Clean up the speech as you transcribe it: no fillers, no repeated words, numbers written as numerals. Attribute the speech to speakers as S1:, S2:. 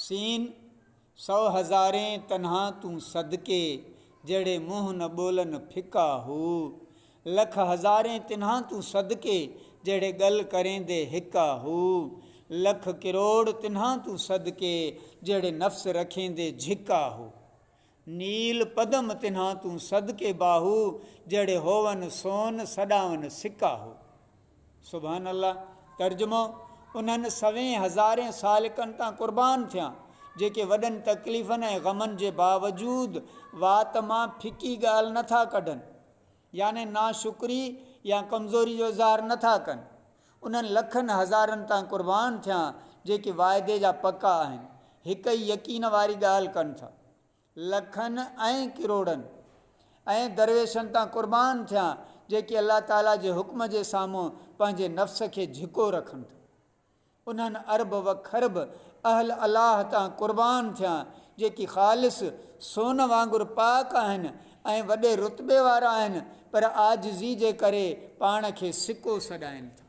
S1: سين، سو هزارين تنها تون صدقي، جهڙي منهن نه ٻولن ڦڪا هو. لک هزارين تنها تون صدقي، جهڙي ڳل ڪريندي هڪا هو. لک ڪروڙ تنها تون صدقي، جهڙي نفس رکيندي جهڪا هو. نيل پدم تنها تون صدقي باهو، جهڙي هوون سون سڏاون سڪا هو. سبحان الله، ترجمو، انهن سوين هزارين سالڪن تان قربان ٿيان، جيڪي وڏن تڪليفن ۽ غمن جي باوجود وات مان ڦڪي ڳالهه نه ٿا ڪڍن، يعني ناشڪري يا ڪمزوري جو اظهار نه ٿا ڪن. انهن لکن هزارن تان قربان ٿيان، جيڪي واعدي جا پڪا آهن، هڪ ئي يقين واري ڳالهه ڪن ٿا. لکن ۽ ڪروڙن ۽ درويشن تان قربان ٿيان جيڪي الله تعاليٰ جي حڪم جي سامهون پنهنجي نفس کي جهڪو رکن ٿا. انهن ارب و کرب اهل الله تان قربان ٿيان جيڪي خالص سون وانگر پاڪ آهن ۽ وڏي رتبي وارا آهن پر عاجزي جي ڪري پاڻ کي سڪو سڏائين ٿا.